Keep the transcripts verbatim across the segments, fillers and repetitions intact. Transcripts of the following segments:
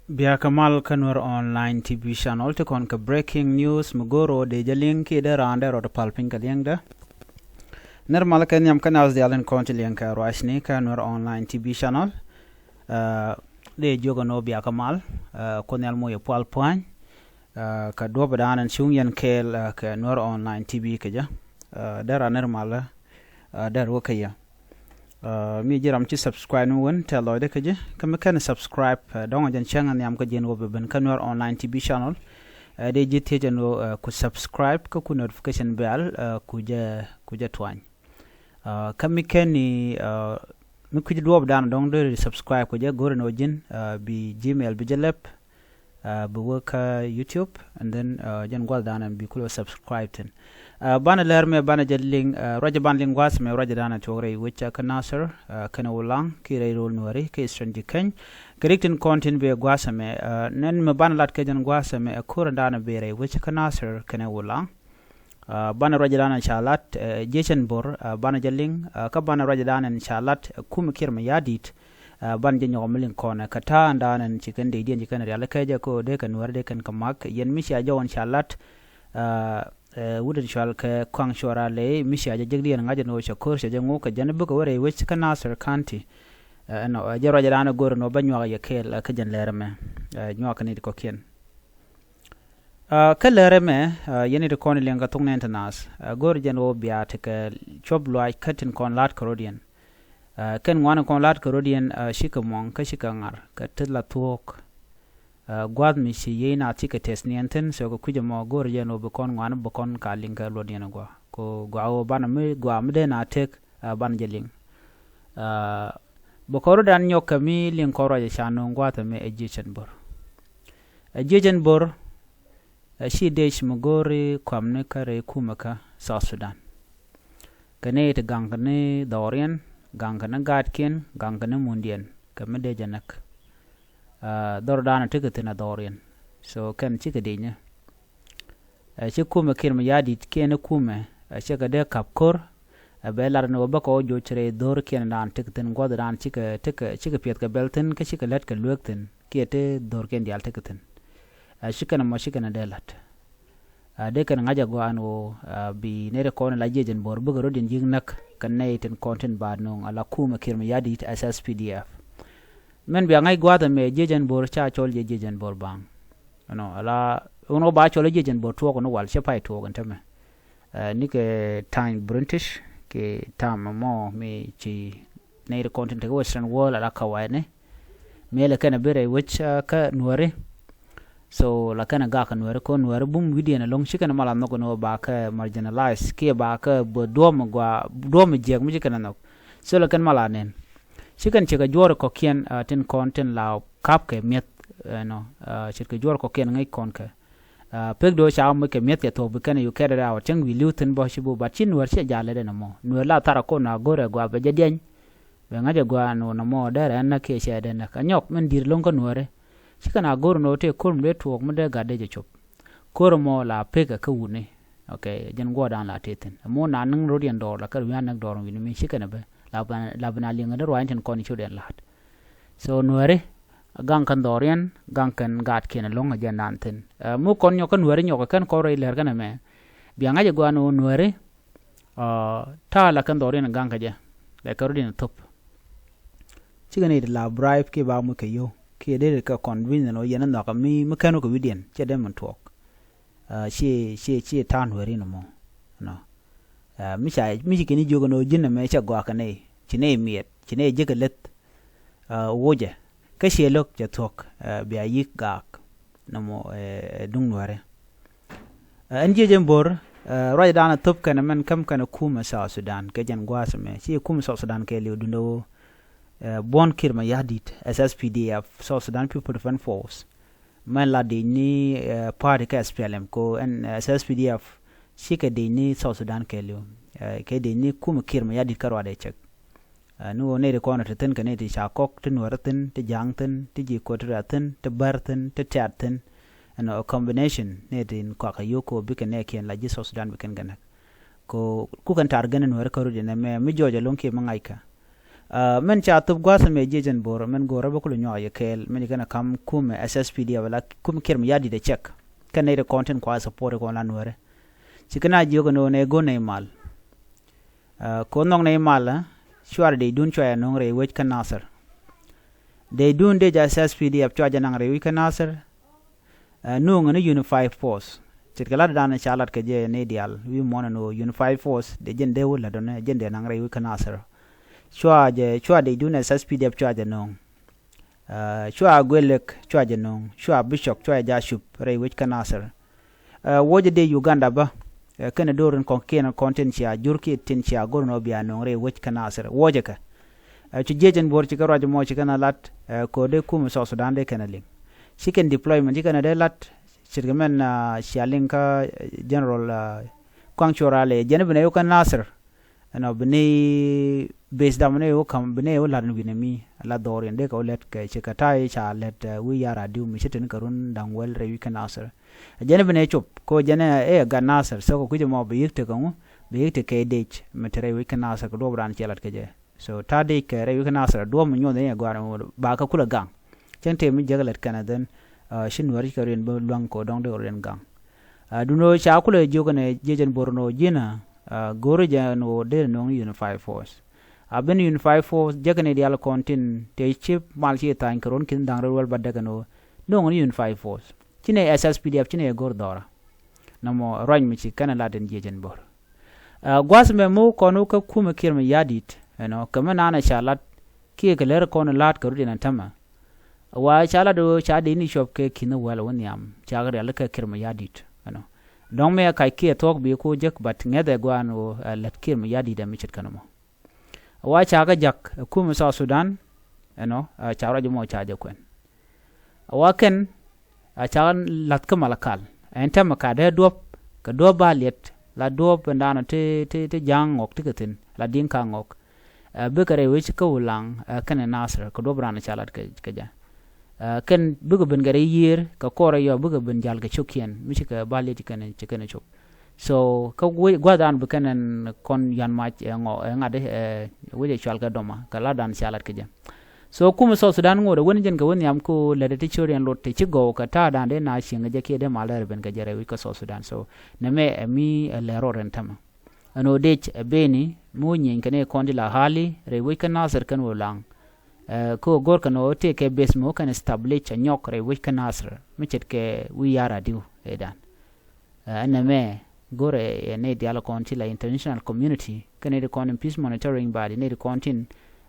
Bia kɛ mal kä Nuer Online T V Channel ti kɔn kɛ breaking news mi go̱o̱r ɣöö dee jɛ liŋ kiɛ dee raan dee rɔɔdɛ pal piny kɛ liɛŋdɛ. Nɛr mal kɛ nhiam kä naath diaal tin kɔn ti liɛŋ kɛ ruacni kä Nuer Online T V Channel. Dee jiök ɛn ɣöö bia kɛ mal, Kuoth Nhial moc ɛ pual pua̱ny kɛ duɔ̱ɔ̱p ɛ da̱a̱n ɛn cuŋ yɛn kɛɛl kɛ Nuer Online T V kɛ jɛ. Dee raan nɛr mal dee ruɔ̱k kä yɛ. Mi ji̱ ram ci subscribe ni wän tɛ lɔcdä kä ji̱ kä mi kɛn subscribe, dɔ̱ŋ a jɛn cäŋ a nhiam kä ji̱n wä bi ben kä Nuer Online T V Channel. Dee ji̱ thiec ɛn ɣöö ku subscribe kä ku notification bell ku jɛ, ku jɛ tuany. Kä mi kɛn i̱ mi kui̱c duɔɔp dan dɔ̱ŋ dee subscribe ku jɛ go̱r ɛn ɣöö ji̱n bi Gmail bi jɛ lɛp. Bi wä kä YouTube and then jɛn gua̱th dan ɛn bi kulɛ subscribe thin. Banɛ lɛr mɛ banɛ jɛ liŋ, ruacɛ banɛ liŋ gua̱th mɛ ruacɛ dan ɛn tuɔk rɛy wec kä Nasir kɛnɛ Wulaŋ ki rɛy rol Nuäri ki Eastern Jikeny. Kɛ rik tin kɔn tin bɛ gua̱th mɛ nɛn mɛ banɛ lat kɛ jɛn gua̱th mɛ ɛ ko̱r ɛn dan ɛ bɛ rɛy wec kä Nasir kɛnɛ Wulaŋ. Banɛ ruacɛ dan ɛn ca lat Jiecɛn Bor, banɛ jɛ liŋ kä banɛ ruacɛ dan ɛn ca lat kum Kiir Mayardit. Banɛ jɛ nyɔk mi liŋ kɔnɛ kɛ ta̱a̱ ɛn dan ɛn ci kɛn dee diɛn ci kɛn rial kɛ jɛ ko dee kɛ Nuäri dee kɛn kɛ mak yɛn mi cia jɔw ɛn ca lat. Wut ɛn cual kɛ Kuaŋ Cuɔra Ley mi cia jɛ jek diɛn ŋa̱c ɛn ɣöö cɛ ko̱r cɛ jɛ ŋuk kɛ jɛn bikɛ wä rɛy wec kä Nasir County. Ɛnɔ jɛ ruacɛ dan ɛ go̱r ɛn ɣöö bä nyuak yɛ kɛɛl kä jɛn lɛr ɛmɛ. Nyuak kɛ ni ti kɔ̱kiɛn. Kä lɛr ɛmɛ yɛn i̱ ti kɔn i̱ liɛŋ kɛ thok nɛn ti naath go̱o̱r jɛn ɣöö bia tekɛ cuɔp luaac kä tin kɔn la̱t kärodiɛn. Kɛn ŋuan in kɔn la̱t kärodiɛn cikɛ muɔ̱ŋ kä cikɛ ŋar kɛ teth la thuɔ̱ɔ̱k. Gua̱th mi ci yiey naath cikɛ tɛth niɛn thi̱n, so kɛ kui̱c ɛmɔ go̱o̱r jɛn ɣöö bi kɔn ŋuan bi kɔn ka liŋ kɛ luɔtdiɛn ɛ gɔaa kɛ gɔaa ɣöö banɛ mi gɔaa mi dee na tek banɛ jɛ liŋ. Bɛ kɔn rɔ̱dan nyɔk kɛ mi liŋ kɔn ruac ɛ ca nööŋ gua̱a̱th ɛmɛ ɛ Jiecɛn Bor. Ɛ Jiecɛn Bor ɛ ci dec mi go̱o̱ri kuamni kä rɛy kumɛ kä South Sudan. Kɛ nɛy ti gaŋkɛ ni dhɔriɛn, gaŋkɛ ni gaatkiɛn, gaŋkɛ ni mundiɛn kɛ mi dec ɛ näk. Dhɔrdan ɛ tekɛ thi̱n ɛ dhɔriɛn. So kɛn cikɛ dec ni. Ɛ ci kumɛ Kiir Mayardit kiɛn i̱ kumɛ ɛ cɛ kɛ dee ka̱p ko̱r. Ɛ bɛ lat ni wä bä kɛ wä joc rɛy dho̱r kiɛn dan tik thi̱n gua̱th dan cikɛ, cikɛ, cikɛ piɛth kɛ bɛl thi̱n kä cikɛ lät kɛ lueek thi̱n kiɛ ti dho̱r kiɛn diaal tik thi̱n. Ɛ ci kɛn ɛmɔ ci kɛn ɛ dee la̱t. Ɛ dee kɛn ŋa̱c ɛ gɔaa ɛn ɣöö ɛ bi nɛy ti kɔn ɛ la Jiecɛn Bor bikɛ rɔ̱diɛn ji̱k näk kɛ nɛy tin kɔn tin ba nööŋ ɛ la kumɛ Kiir Mayardit S S P D F. Mɛn bia ŋa̱c gua̱a̱th ɛmɛ Jiecɛn Bor ca cɔl jɛ Jiecɛn Bor baŋ. Ɛnɔ ala ɣän ɣä ba cɔl i̱ Jiecɛn Bor tuɔɔk ni wal cɛ pay tuɔɔk in tämɛ. Ɛ nikɛ ta̱a̱ny British kɛ ta̱a̱m mɔ mi ci nɛy ti kɔn tin tekɛ Western world ala kawayni. Mi lɛ kɛn a bi rɛy wec kä Nuäri. So la kɛn a gak kä Nuäri kɛ Nuäri bum wi̱diɛn ɛlɔ̱ŋ ci kɛn a mal a nhɔk ni wä ba kɛ marginalize kiɛ ba kɛ bä duɔ̱ɔ̱m gua duɔ̱ɔ̱m jiɛk mi ci kɛn a nhɔk. So la kɛn mal a nɛn. Ci kɛn cikɛ juɔ̱ɔ̱r kɔ̱kiɛn tin kɔn tin la ka̱p kɛ mi̱eth. Ɛnɔ ce̱tkɛ juɔ̱ɔ̱r kɔ̱kiɛn ŋäc kɔn kɛ pek do̱ ca moc kɛ mi̱eth kɛ thuɔ̱k bi kɛn yu kɛt rɛw cäŋ wi̱i̱ li̱w thi̱n bä ci bu bat ci Nuäär ciɛ jal lɛ den ɛmɔ Nuäär la thar akon a go̱rɛ gua bɛ jɛ diɛny. Bɛ ŋa̱c ɛ gua nu nɔmɔ dee rɛn näk kiɛ cɛ dee näk anyɔk min di̱i̱r lo̱ŋ kä Nuääri. Ci kɛn a go̱r nɔ tëë ko̱r mi dee tuɔɔk mi dee gat dee jɛ cop. Ko̱r ɛmɔ la pek ɛ kä wutni. Ok jɛn guɔ̱ɔ̱rdan la tëë thi̱n ɛmɔ na niŋ ro̱diɛn dɔɔr la kɛ wi̱i̱ a näk dɔɔr wi̱i̱ni mi ci kɛn ɛ bä la ben a liŋ ɛ dee ruac tin kɔn i̱ cot ɛn la̱a̱t. So Nuääri gaŋ kɛn dhɔriɛn gaŋ kɛn gaatkiɛn ɛlɔ̱ŋ ɛ jɛn dan thi̱n. Ɛ mi kɔn nyɔk kä Nuääri nyɔk ɛ kɛn kɔn rɛy lɛr kɛn ɛmɛ. Bia ŋa̱c ɛ gua̱a̱n ɣöö Nuääri ta̱a̱ la kɛn dhɔriɛn ɛ gaŋ kɛ jɛ lɛ kɛ rɔ̱diɛn ɛ thop. Cikɛ ni ti la bribe kiɛ ba muc kɛ yio̱w kiɛ dee ti kɛ convince ni ɣöö yɛn ɛ nhɔakä mi mi kɛn wä kɛ wi̱diɛn cɛ dee min tuɔɔk. Ciɛ ciɛ ciɛ ta̱a̱ Nuääri ni mɔ. Nɔ mi ca mi ci kɛn i̱ jiök ɛn ɣöö ji̱n ɛmɛ cɛ gɔaa kɛ nɛy ci nɛy miɛt ci nɛy jiäk kɛ leth. Wocɛ kä ciɛ lo̱k cɛ thuɔ̱k bia yi̱k gaak. Nɔmɔ ɛ duŋ Nuääri. Ɛn Jiecɛn Bor ruacdan ɛ thop kɛn ɛmɛn käm kɛn ɛ kumɛ South Sudan kɛ jɛn gua̱a̱th ɛmɛ ci ɛ kumɛ South Sudan kɛɛliw duundɛ ɣöö buɔ̱n Kiir Mayardit S S P D F South Sudan People Defense Force. Mɛn la dec ni party kä S P L M ko ɛn S S P D F cikɛ dec ni South Sudan kɛɛliw. Kɛ dec ni kumɛ Kiir Mayardit kä ruacdɛ cɛk. Ni ɣöö nɛy ti kɔn ti thi̱n kɛ nɛy ti ca kɔk ti Nuäär thi̱n ti Ja̱a̱ŋ thi̱n ti ji̱ Equatoria thi̱n ti Bär thi̱n ti Tiat thi̱n. Ɛn ɔ combination nɛy ti kɔakɛ yio̱w kɛ ɣöö bikɛ nɛɛkiɛn la ji̱ South Sudan bi kɛn kɛ näk. Kɛ ɣöö ku kɛn tar gɛn Nuääri kä rut in ɛmɛ mi jɔɔc ɛlɔ̱ŋ kiɛ mi ŋa̱ckɛ. Ɛ, min ca thop gua̱a̱th ɛmɛ jiɛc ɛn bo̱r min go̱o̱rä bä kulɛ nyuak yɛ kɛɛl min ci kɛn ɛ ka̱m kumɛ S S P D F la kumɛ Kiir Mayardit ɛ cɛk. Kɛn nɛy ti kɔn tin kua support kɔn la nuɛrɛ. Ci kɛn a jiök ɛn ɣöö nɛ go̱r nɛy mal. Ɛ, ko̱ nhɔk nɛy mal, ɛ, cua deydun cua jɛ no̱o̱ŋ rɛy wec kä Nasir. Deydun dee jɛ S S P D F cua jɛ naŋ rɛy wec kä Nasir. Ɛ, nuŋ ni Unified Force. Ce̱tkɛ lat dan ca lat kɛ jɛ ni diaal wi̱i̱ muɔ̱ɔ̱n ni Unified Force dee jɛn dee wä lat dɔ̱ni jɛn dee naŋ rɛy wec kä Nasir. Cua jɛ cua dee dun S S P D F cua jɛ no̱o̱ŋ. Ɛ, cua Guelek cua jɛ no̱o̱ŋ, cua Bishop cua jɛ jacup rɛy wec kä Nasir. Ɛ, wuɔcɛ dee Uganda bä. Ɛ, kɛn do̱r in kɔŋkiɛn kɔn tin cia jur kiɛ tin cia go̱r nɔ bia no̱o̱ŋ rɛy wec kä Nasir wuɔcɛ kɛ. Ɛ, cu jiec in buɔr ci kɛ ruac mɔ ci kɛn a lat, ɛ, ko̱ dee kumɛ South Sudan dee kɛn a liŋ. Ci kɛn deployment ci kɛn a dee lat. Ce̱tkɛ mɛn, ɛ, cia liŋ kä, ɛ, General, ɛ, Kuaŋ Cuɔr Alɛ jɛn bi nɛ yo̱ kä Nasir. Ɛnɔ bi ni base dam ni yo̱ kam bi ni yo̱ lat ni wi̱n mi la dhɔr yɛn dee kɛ wä lɛt kɛ ci kɛ ta̱a̱ ca lɛt, ɛ, wi̱i̱ yar a diw mi ci tin kɛ run da̱ŋ wäl rɛy wi̱i̱ kä Nasir. Jɛn bi nɛ cop ko jɛn ɛ ɛ gat Nasir so kɛ kui̱c ɛmɔ bi yik tekɛ ŋu bi yik tekɛ dec mi te rɛy wi̱i̱ kä Nasir kɛ duɔp raan ciɛ lat kɛ jɛ. So ta̱a̱ dec kɛ rɛy wi̱i̱ kä Nasir duɔ̱ɔ̱p mi nyuɔth ni ɛ gɔaa ni ɣöö ba kä kulɛ gaŋ. Cäŋ tëë mi jiäk lät kɛn ɛ dhɛn, ɛ, ci nuäär ci kɛ riɛn bä luäŋ kɛ ɣöö dɔ̱ŋ dee kɛ riɛn gaŋ. Ɛ, duundɛ ɣöö ca kulɛ jiök ɛn ɛ jiec ɛn bo̱r ɛn ɣöö ji̱n ɛ, ɛ, go̱o̱ri jɛ ɛn ɣöö dee nööŋ ni Unified Force. A ben Unified Force jäk ɛn ɛ diaal kɔn tin tëë ci mal ci tha̱a̱ny kɛ ruɔ̱n ki̱n da̱ŋ rɛw wäl ba däk ɛn ɣöö nööŋ ni Unified Force. Ci nɛ S S P D F ci nɛ ɛ go̱r dhɔra. Nɔmɔ ruac mi ci kɛn ɛ lat ɛn jiec ɛn bo̱r. Ɛ, gua̱th mɛ mi wä kɔn wä kä kumɛ Kiir Mayardit, ɛnɔ, kɛ mi naan ɛ ca lat, kiɛ kɛ lär kɔn la̱a̱t kɛ rut in ɛ tämɛ. Wa ca lat ɣöö ca dee ni cuɔp kɛ ki̱n wäl wä nhiam, ca kɛ rial kɛ Kiir Mayardit, ɛnɔ. Dɔ̱ŋ mi ɛ kac kiɛ thuɔ̱k bi ku jek, but ŋɛth ɛ gua̱a̱n ɣöö, ɛ, lät Kiir Mayardit ɛ mi ce̱tkɛ nɔmɔ. Wa ca kɛ jak ɛ kumɛ South Sudan, ɛnɔ, ɛ, ca ruac mɔ ca jɛ kuɛn. Wa kɛn, a ca lath kä Malakal. Ɛn tɛmɛ ka dee duɔp, kɛ duɔp ba liɛt, la duɔp ɛn daanɔ ti, ti, ti ja̱a̱ŋ ŋɔk ti kɛ thi̱n, la di̱ŋ ka ŋɔk. Ɛ, bikɛ rɛy wec kä Ulaŋ, ɛ, kɛnɛ Nasir, kɛ duɔp raan ca lat kɛ, kɛ jɛ. Ɛ, kɛn bikɛ ben kɛ rɛy yiër, kɛ kɔrɛ yɔ bikɛ ben jal kɛ cio̱kiɛn, mi cikɛ ba liɛt ci kɛnɛ, ci kɛnɛ cop. So kä gua̱th an bi kɛn ɛn kɔn yan mac ɛ ŋɔ ɛ ŋa̱t ɛ wec ɛ cual kɛ dɔma kɛ la dan cia lat kɛ jɛ. So kumɛ South Sudan ŋot ɛ wen jɛn kɛ wen nhiam ko lɛt ɛ ti cor yɛn lot ti ci gɔw kɛ ta̱a̱ dan dee na cieŋ kɛ jɛ kiɛ dee mal dee rɛ ben kɛ jɛ rɛ wi̱c kä South Sudan. So nɛ mɛ ɛ mi ɛ lɛ rɔɔd ɛn tämɛ. Ɛn ɣöö dec ɛ beni mi wä nyieny kɛn ɛ kɔn di la hali rɛ wi̱c kä Nasir kɛn wä laŋ. Ɛ ko go̱r kɛn ɣöö tëë kɛ beth mi wä kɛn establish ɛ nyɔk rɛ wi̱c kä Nasir mi ce̱tkɛ wi̱i̱ yar adiw ɛ dan. Ɛ, ɛn nɛmɛ go̱rɛ ɛ nɛy diaal kɔn ti la international community kä nɛy ti kɔn in peace monitoring body nɛy ti kɔn tin,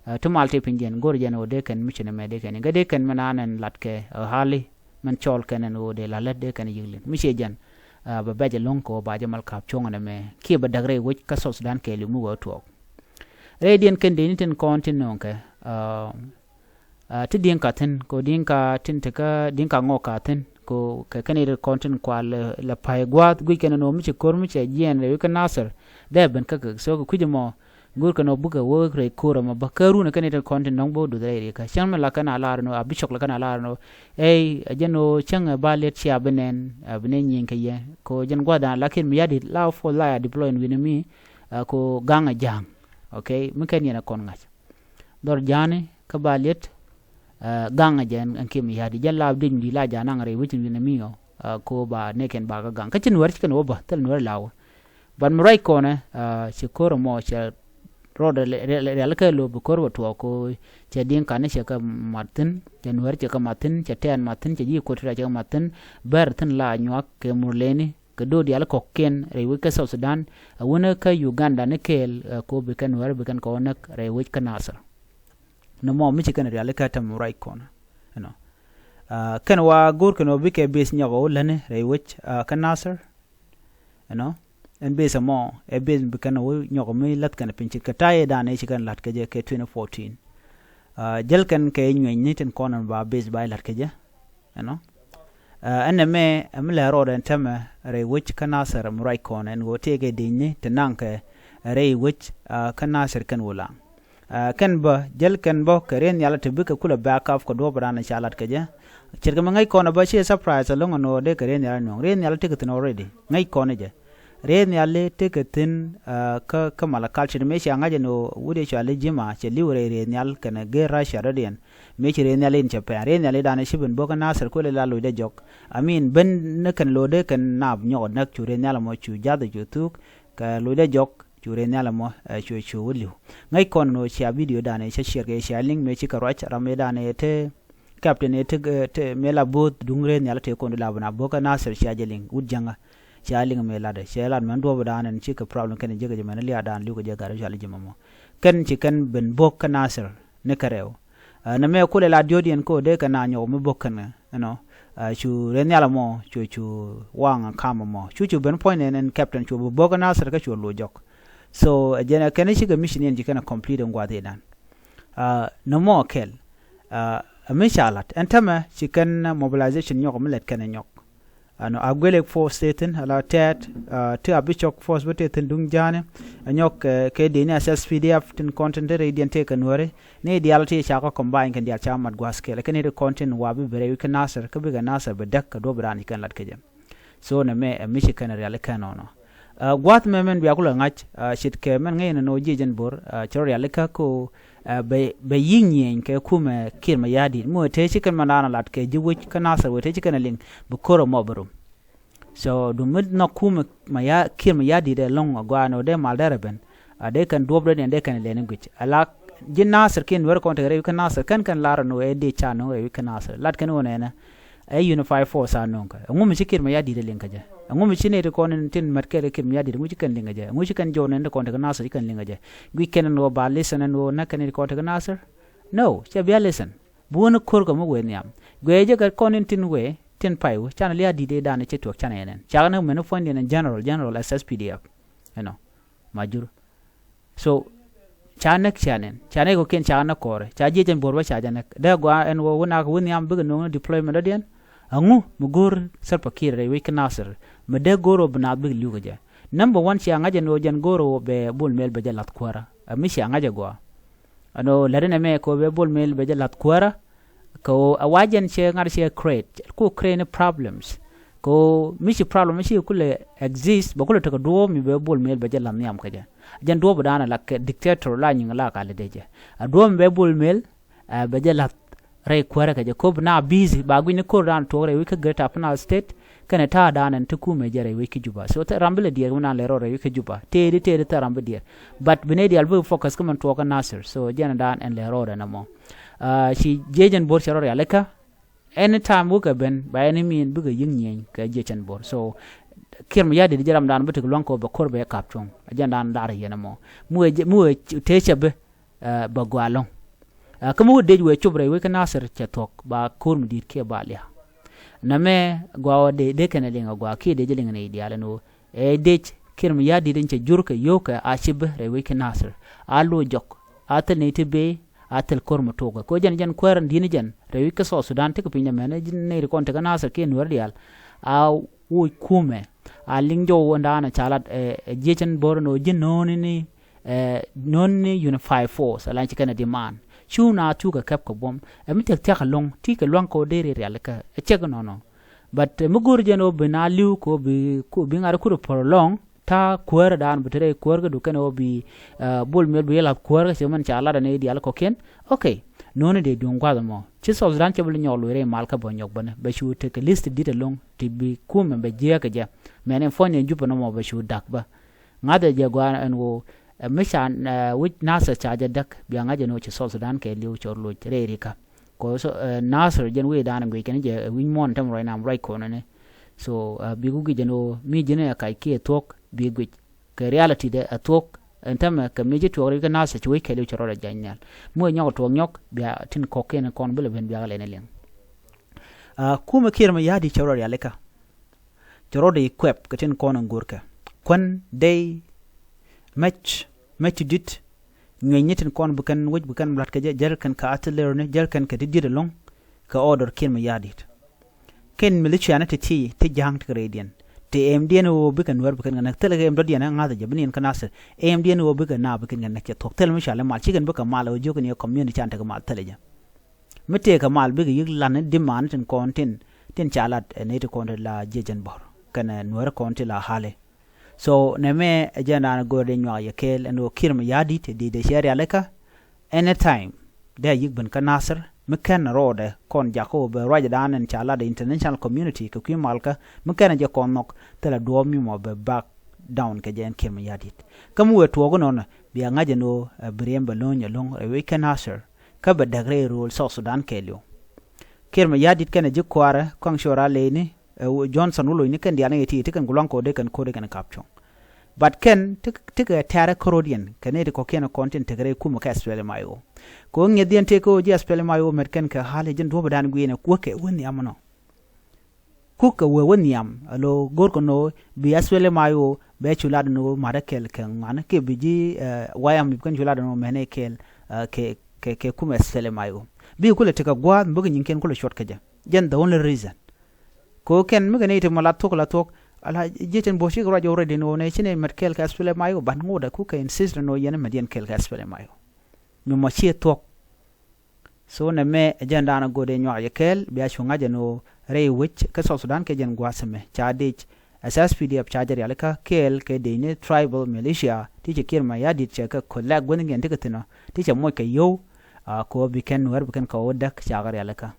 ɛ, ti mal ti piny jɛn go̱rɛ jɛn ɣöö dee kɛn mi ci nɛmɛ dee kɛn in kä dee kɛn mɛn an ɛn lat kɛ, ɛ, hali mɛn cɔl kɛn ɛn ɣöö dee la lät dee kɛn yi̱k li̱n mi ciɛ jɛn. Ɛ, bɛ bɛc ɛlɔ̱ŋ kɛ ɣöö ba jɛ mal ka̱p cuɔ̱ŋ ɛn nɛmɛ kiɛ bɛ däk rɛy wec kä South Sudan kɛɛliw mi wee tuɔɔk. Rɛy diɛn kɛn dee ni tin kɔn tin nööŋ kɛ, ɛ, Ɛ, ti di̱ŋ ka thi̱n ko di̱ŋ ka tin ti kä di̱ŋ ka ŋɔk ka thi̱n ko kɛ kɛn i̱ ri kɔn tin kua lɛ, lɛ pa̱y gua̱a̱th guic kɛn ɛn ɣöö mi ci ko̱r mi cɛ jiɛɛn rɛy wi̱c kä Nasir. Dee ben kä kɛ so kɛ kui̱c ɛmɔ go̱o̱r kɛn ɣöö bikɛ wä rɛy ko̱r ɛmɔ bä kä run ɛ kɛn i̱ ri kɔn tin dɔ̱ŋ bä wä duth rɛy ri kä cäŋ mi la kɛn a lar ɛn ɣöö a bi cɔk la kɛn a lar ɛn ɣöö. Ey, ɛ jɛn ɣöö cäŋ ɛ ba liɛt cia bi nɛn, ɛ bi nɛn nyieny kɛ yɛ ko jɛn gua̱a̱th dan la kiɛn mi ya̱ di̱t la wä puɔth la ya deploy ɛn wi̱n ɛmi, ɛ ko gaŋ ɛ ja̱a̱ŋ. Ok, mi kɛn yɛn ɛ kɔn ŋa̱c. Dhɔr ja̱a̱ni kä ba liet, ɛ, gaŋ ɛ jɛ ɛn kiɛ mi ya̱di jɛ laap dec mi di la ja̱a̱n aŋ rɛy wec in wi̱n ɛ mi ɔ, ɛ, ko ba nɛkɛn ba kä gaŋ. Kä ci nuɛr ci kɛn wä bä, thil nuɛr la wä. But mi ruac kɔnɛ, ɛ, ci ko̱r ɛmɔ cɛ rɔɔdɛ rial kɛ lo̱p bi ko̱r bä tuɔɔk ko cɛ di̱ŋ kanɛ cɛ kɛ mat thi̱n, cɛ nuɛr cɛ kɛ mat thi̱n, cɛ tɛɛn mat thi̱n, cɛ ji̱ ko̱r ti ra cɛ kɛ mat thi̱n, bɛr thi̱n la nyuak kɛ mur leni, kɛ do̱r diaal kɔ̱kiɛn rɛy wec kä South Sudan, ɛ wunä kä Uganda ni kɛɛl, ɛ, ko bi kɛn wär bi kɛn kɛ wä näk rɛy wec kä Nasir. Nɔmɔ mi ci kɛn riali kä tɛm ruac kɔn. Ɛnɔ. Ɛ, kɛn wa go̱o̱r kɛn wä bikɛ base nyɔk wä läni rɛy wec, ɛ, kä Nasir. Ɛnɔ. Ɛn base ɛmɔ, ɛ base bi kɛn wä nyɔk mi lath kɛn piny ci kɛ ta̱yɛ dan ɛ ci kɛn la̱t kɛ jɛ kɛ twenty fourteen. Ɛ, jäl kɛn kɛ nyuɛny ni tin kɔn ba base ba la̱t kɛ jɛ. Ɛnɔ. Ɛ, ɛn ɛmɛ, ɛm lɛ rɔɔdɛ ɛn tɛmɛ rɛy wec kä Nasir ɛm ruac kɔn ɛn ɣöö tëëkɛ di̱cni ti naŋkɛ rɛy wec, ɛ, kä Nasir kɛn Ulaŋ. Ɛ, kɛn bä, jäl kɛn bä, kɛ riɛn nhial ti bikɛ kulɛ back up kɛ duɔ̱ɔ̱p raan ca lat kɛ jɛ. Ce̱tkɛ mi ŋäc kɔn ɛ bä ciɛ surprise ɛlɔ̱ŋ ɛn ɣöö dee kɛ riɛn nhial nuɔ̱ŋ. Riɛn nhial tekɛ thi̱n already. Ŋäc kɔn ɛ jɛ. rɛy nhiali tekɛ thi̱n, kä, kä Malakal ci mëë cia ŋa̱c ɛn ɣöö wut ëë cɔal i̱ Jima cɛ li̱w rɛy rɛy nhial kɛnɛ gër Russia dɔ̱diɛn. Mëë ci rɛy nhial in cɛ pɛn rɛy nhial i̱ danɛ ci ben bo̱k kä Nasir kuël i̱ la locdɛ jɔk. I mean ben ni kɛn locdɛ kɛn naap nyɔk näk cu rɛy nhial ɛmɔ cu jath cu thuk kɛ locdɛ jɔk cu rɛy nhial ɛmɔ cu cu wä li̱w. Ŋäc kɔn ɛn ɣöö cia video danɛ cä ciɛr kɛ cia liŋ mëë cikɛ ruac ram i̱ danɛ te Captain ëë ti, ti mëë la bo̱o̱th duŋ rɛy nhial tëë kɔn di la bä na bo̱o̱k kä Nasir cia jɛ liŋ wut jäŋä. Cia liŋ mëë latdɛ cia lat mɛn duɔ̱ɔ̱p dan ɛn cikɛ problem kɛn jek jɛ mɛn liaat dan li̱w kɛ jɛ gat cɔal i̱ Jima mɔ. Kɛn ci kɛn ben bo̱o̱k kä Nasir ni kɛ rɛw. Nɛ mɛ kulɛ la diöödiɛn kä dee kɛ na nyɔk mi bo̱o̱k kɛn ɛnɔ. Cu rɛy nhial ɛmɔ cu cu waŋ kam ɛmɔ cu cu ben puɔ̱ny nɛn ɛn captain cu bi bo̱o̱k kä Nasir kä cu lo̱c jɔk. So jɛn ɛ kɛn cikɛ mission yɛn ci kɛn ɛ complete ɛn gua̱th idan. Nɔmɔ kɛl. Ɛ mi ca lat ɛn tämɛ ci kɛn mobilization nyɔk mi lɛt kɛn ɛ nyɔk. Ɛnɔ a guelek force tëë thi̱n ala tɛɛt ti a bi cɔk force bi tëë thi̱n duŋ ja̱a̱ni. Ɛ nyɔk kɛ dee ni a S S P D F tin kɔn tin te rɛydiɛn tëë kɛ nuääri ni diaal ti ca kɔ combine kɛn diaal ca mat gua̱a̱th kɛl kɛn ni ti kɔn tin wa bi bi rɛy wi̱c kä Nasir kä bikɛ Nasir bi däk kɛ duɔ̱p raan ci kɛn lat kɛ jɛ. So nɛ mɛ ɛ mi ci kɛn rialikä nɔnɔ. Gua̱th mɛ mɛn bia kulɛ ŋa̱c ce̱tkɛ mɛn ŋäcnɛ nɔ jiec ɛn bo̱r cɛ rɔ rialikä ko bɛ yi̱k nyieny kɛ kumɛ Kiir Mayardit mi wee tëë ci kɛn mɛn da̱a̱n lat kɛ ji̱ wec kä Nasir wee tëë ci kɛn liŋ bi ko̱r ɛmɔ bi rum. So duŋ mi nhɔk kumɛ Kiir Mayardit ɛlɔ̱ŋ a gɔaa nɔ dee mal dɛrɛ ben. A dee kɛn duɔ̱p dee niɛn dee kɛn lɛni guic a la ji̱ Nasir kiɛ nuɛr kɔn tekɛ rɛy wi̱c kä Nasir kɛn kɛn lar ɛn wee dee ca nöŋ rɛy wi̱c kä Nasir lat kɛn wä nɛnɛ. Ɛ unified force a nöŋ kä ɛŋu mi ci Kiir Mayardit ɛ liŋ kä jɛ ɛŋu mi ci nɛy ti kɔn in tin mät kɛɛl kä Kiir Mayardit ɛŋu ci kɛn liŋ kä jɛ ɛŋu ci kɛn jɔw nɛn ti kɔn tekɛ Nasir ci kɛn liŋ kä jɛ. Guic kɛn ɛn wä ba listen ɛn wä näk kɛn nɛy ti kɔn tekɛ Nasir. No cɛ bia listen. Bi wä ni ko̱r kä mi wee nhiam guiɛ jɛ kɛ kɔn in tin wee tin pay wä canɛ lia̱a̱ di̱t ëë danɛ cɛ tuɔk canɛ ɛnɛn cakɛ ni mɛn ni puɔ̱nydiɛn ɛn general general S S P D F. Ɛnɔ ma jur. So ca näk cia nɛn ca näk kɔkiɛn ca näk kɔɔrɛ ca jiec ɛn bo̱r bä ca jɛ näk dee gɔaa ɛn wä wä nak wä nhiam bikɛ no̱o̱ŋ ni deployment dɔ̱diɛn. Ɛŋu mi go̱o̱r Salva Kiir rɛy wec kä Nasir mi dee go̱o̱r wä bi naath bikɛ li̱w kɛ jɛ. Number one cia ŋa̱c ɛn wä jɛn go̱o̱r wä bɛ Bol Mel bɛ jɛ lath kuäärä ɛ mi cia ŋa̱c ɛ gɔaa. Ɛn wä lät ɛn ɛmɛ kɛ wä bɛ Bol Mel bɛ jɛ lath kuäärä. Kɛ wä ɛ wa jɛn cɛ ŋa̱t cɛ create ku create ni problems. Kɛ wä mi ci problem mi ci kulɛ exist bɛ kulɛ tekɛ duɔ̱ɔ̱p mi bɛ Bol Mel bɛ jɛ lath nhiam kɛ jɛ. Jɛn duɔ̱ɔ̱p da̱a̱n ɛ la kɛ dictator la nyiŋ la ka lɛ dee jɛ. A duɔ̱ɔ̱p mi bɛ Bol Mel ɛ bɛ jɛ lath rɛy kuäärä kɛ jɛ kop na busy ba guic ni ko̱r da̱a̱n tuɔɔk rɛy wec kä Greater Upper Nile State. Kɛnɛ ta̱a̱ da̱a̱n ɛn ti kumɛ jɛ rɛy wec kä Juba so thil ram bi lɛ diɛɛr mi da̱a̱n lɛ rɔɔd rɛy wec kä Juba tëëdi tëëdi thil ram bi diɛɛr. But bi nɛy diaal bikɛ focus kä mɛn tuɔɔk kä Nasir so jɛn da̱a̱n ɛn lɛ rɔɔd ɛn ɛmɔ. Ci jiec ɛn bo̱r cɛ rɔ rialikä. Anytime wä kɛ ben ba ɛn imin bikɛ yi̱k nyieny kɛ jiec ɛn bo̱r so Kiir Mayardit jɛ ram da̱a̱n bi tek lua̱ŋ kɛ wä bɛ ko̱r bɛ kap cuɔ̱ŋ. Jɛn da̱a̱n da̱r yɛn ɛmɔ mi wee mi wee tëë cɛ bi bɛ gɔaa ɛlɔ̱ŋ. Kä mi wä dec wëë cop rɛy wec kä Nasir cɛ thuɔ̱k ba ko̱r mi di̱i̱t kiɛ ba lia̱a̱. Nɛmɛ gɔaa wä dee dee kɛn ɛ liŋ ɛ gɔaa kiɛ dee jɛ liŋ ɛ nɛy diaal ɛn ɣöö ɛ dec Kiir Mayardit in cɛ jur kɛ yio̱o̱kɛ a ci bi rɛy wec kä Nasir. A lo̱c jɔk a thil nɛy ti bee a thil ko̱r mi tuɔɔkɛ kɛ ɣöö jɛn jɛn kuäär in di̱t ni jɛn rɛy wec kä South Sudan tekɛ piny dämɛn nɛy ti kɔn tekä Nasir kiɛ nuäär diaal. A woc kumɛ a liŋ jɔw wä da̱a̱n ɛ ca lat ɛ jiec ɛn bo̱r ɛn ɣöö ji̱ no̱o̱ni ni. No̱n ni unified force ala ci kɛn a demand. Cu na cukɛ kɛp kɛ buɔ̱m ɛ mi thia̱k thia̱k ɛlɔ̱ŋ ti kɛ lua̱ŋ kɛ wä dee ri rialikä ɛ cɛk nɔnɔ. But mi go̱o̱r jɛn ɣöö bi na li̱w kɛ ɣöö bi ŋa̱t kut ɛ prolong ta̱a̱ kuäärä da̱a̱n bi te rɛy kuäär kä du kɛn ɣöö bi Bol Mel bi lath kuäär kä ci mɛn ca lat ɛ ni diaal kɔ̱kiɛn. Okay. No̱n ni dee duŋ gua̱th ɛmɔ ci South Sudan cɛ bi lɛ nyɔk loc rɛy mal kä bä nyɔk bänä bɛ cu tekɛ list di̱t ɛlɔ̱ŋ ti bi kumɛ bɛ jiääk kɛ jɛ. Mɛn in puɔ̱ny in Jupɛ nɔmɔ bɛ cu da̱k bä. Ŋa̱thɛ jɛ gɔaa ɛn ɣöö ɛ mi ca wi̱c Nasir ca jɛ däk bia ŋa̱c ɛn ɣöö ci South Sudan kɛ li̱w cɔr loc rɛy rikä. Kɛ ɣöö Nasir jɛn wi̱i̱ da̱a̱n guic kɛn jɛ ɛ wi̱c muɔ̱ɔ̱n tɛm ruac nam ruac kɔn ɛnɛ. So bik wä guic ɛn ɣöö mi ji̱n ɛ kac kiɛ thuɔ̱k bik guic kɛ reality dɛ ɛ thuɔ̱k. Ɛn tɛmɛ kɛ mi ji̱ tuɔɔk rikä Nasir ci wec kɛ li̱w cɛ rɔɔd ɛ jany nhial mi wec nyɔk ɛ tuɔɔk nyɔk bia tin kɔ̱kiɛn kɔn bi lɛ ben biakä lɛn ɛ liŋ. Kumɛ Kiir Mayardit cɛ rɔɔd rialikä. Cɛ rɔɔdɛ i̱ kuɛp kɛ tin kɔn in go̱rkɛ kuän dey. Mɛc mɛc ti di̱t. Nyuɛny ni tin kɔn bi kɛn wec bi kɛn lat kɛ jɛ jäl kɛn kɛ artillery ni jäl kɛn kɛ ti di̱t ɛlɔ̱ŋ. Kɛ order Kiir Mayardit. Kɛn militia ni ti ti ti ja̱a̱ŋ ti kɛ rɛydiɛn ti ɛmdiɛn ɣöö bikɛ nuäär bi kɛn kɛ näk thilɛ kɛ ɛm dɔ̱diɛn ɛ ŋa̱th jɛ bi ni ɛn kä Nasir. Ɛmdiɛn ɣöö bikɛ naap bi kɛn kɛ näk cɛ thuɔ̱k thilɛ mi ca lɛ mal ci kɛn bikɛ mal ɛ ɣöö jiök kɛn yɛ community can tekɛ mal thilɛ jɛ. Mi tëëkɛ mal bikɛ yi̱k lan ni diman tin kɔn tin tin ca lat ɛ nɛy ti kɔn ti la jiec ɛn bɔr kɛnɛ nuäärä kɔn ti la hali. So nɛmɛ ɛ jɛn da̱a̱n go̱o̱r dee nyuak yɛ kɛɛl ɛn ɣöö Kiir Mayardit dee dee cɛ rialikä. Anytime dee a yi̱k ben kä Nasir mi kɛn rɔɔdɛ kɔn jakä ɣöö bɛ ruacdan ɛn ca lat international community kɛ kui̱ malkä mi kɛn jɛ kɔn nhɔk thilɛ duɔɔp mi mɔ bɛ back down kɛ jɛ ɛn Kiir Mayardit. Kä mi wëë tuɔɔk inɔnɔ bia ŋa̱c ɛn ɣöö ɛ bi riɛm bɛ lo̱ny ɛlɔ̱ŋ rɛy wec kä Nasir kä bɛ däk rɛy rööl South Sudan kɛɛliw. Kiir Mayardit kɛnɛ ji̱ kua̱rä kɔaŋ cuɔr a leyni ɛ Johnson wä locni kɛn diaal ni ɛ ti ti kɛn guluaŋ ko̱dɛ kɛn ko̱dɛ kɛn kap cuɔ̱ŋ. But kɛn ti kɛ tɛ̈rɛ kärodiɛn kɛ nɛy ti kɔ̱kiɛn kɔn tin tekɛ rɛy kumɛ kɛ SPLM-IO. Kɛ ɣöö ŋiɛth diɛn tëë kɛ ɣöö ji̱ SPLM-IO mɛt kɛn kɛ ɣa̱l ɛ ji̱n duɔ̱pɛ dan gui̱i̱nɛ kuäkɛ wä nhiam ɛnɔ. Kukɛ wee wä nhiam alo go̱rkɛ nɔ bi SPLM-IO bɛ cu lat nɔ ma̱t ɛ kɛl kɛ ŋuan kɛ bi ji̱ wayam bi kɛn cu lat nɔ mɛn ɛ kɛl kɛ kɛ kumɛ SPLM-IO. Bi kulɛ tekɛ gua̱a̱th mi bäkɛ nyiŋkiɛn kulɛ cuɔt kɛ jɛ. Jɛn the only reason. Kɛ ɣöö kɛn mi kɛ nɛy ti mɔ la thuɔ̱k la thuɔ̱k ala ji̱ tin bo̱o̱c cikɛ ruac already nɔ nɛ ci nɛy mɛt kɛɛl kɛ SPLM-IO, but ŋotdɛ kukɛ insist nɔ yɛn mɛt yɛn kɛɛl kɛ SPLM-IO. Mi mɔ ciɛ thuɔ̱k. So nɛmɛ ɛ jɛn da̱a̱n a go̱o̱r dee nyuak yɛ kɛɛl bia cu ŋa̱c ɛn ɣöö rɛy wec kä South Sudan kɛ jɛn gua̱a̱th ɛmɛ ca dec SSPDF ca jɛ rialikä kɛɛl kɛ decni tribal militia ti cɛ Kiir Mayardit cɛ kɛ collect guäthnikiɛn ti kɛ thi̱n ɔ ti cɛ moc kɛ yio̱w. Kɛ ɣöö bi kɛn Nuäär bi kɛn kɛ ɣöö däk cakɛ rialikä.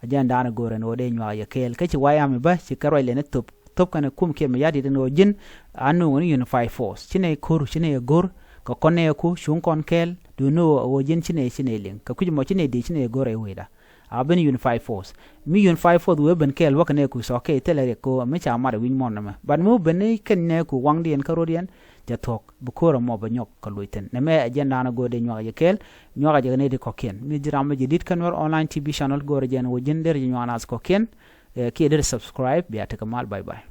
Ɛ jɛn da̱a̱n a go̱o̱r ɛn ɣöö dee nyuak yɛ kɛɛl kä ci White Army bä ci kɛ ruac lɛni thop thop kɛn kum Kiir Mayardit ɛn ɣöö ji̱n a nuŋ ni unified force ci nɛy ko̱r ci nɛy ɛ go̱r kɛ kɔn nɛy ɛ ku cuŋ kɔn kɛɛl duuni ɣöö ji̱n ci nɛy ci nɛy liŋ kɛ kui̱c mɔ ci nɛy dee ci nɛy ɛ go̱r ɛ wecda. A ben unified force mi unified force wee ben kɛɛl wäkɛ nɛy ku sɔk kɛ thilɛ riɛk kɛ ɣöö mi ca mat ɛ wi̱c muɔ̱ɔ̱n nɛmɛ, but mi wä ben ni kɛn nɛy ku waŋdiɛn kä rɔ̱diɛn jɛ thuɔ̱k bi ko̱r ɛmɔ bɛ nyɔk kɛ loc thi̱n. Nɛmɛ ɛ jɛn da̱a̱n a go̱o̱r dee nyuak yɛ kɛɛl. Nyuak a jɛ kɛ nɛy ti kɔ̱kiɛn mi ji̱ ram mi jɛ di̱t kä Nuer Online T V channel go̱o̱r ɛ jɛn wä ji̱n der jɛ nyuak naath kɔ̱kiɛn. Kiɛ der subscribe bia tekɛ mal, bye bye.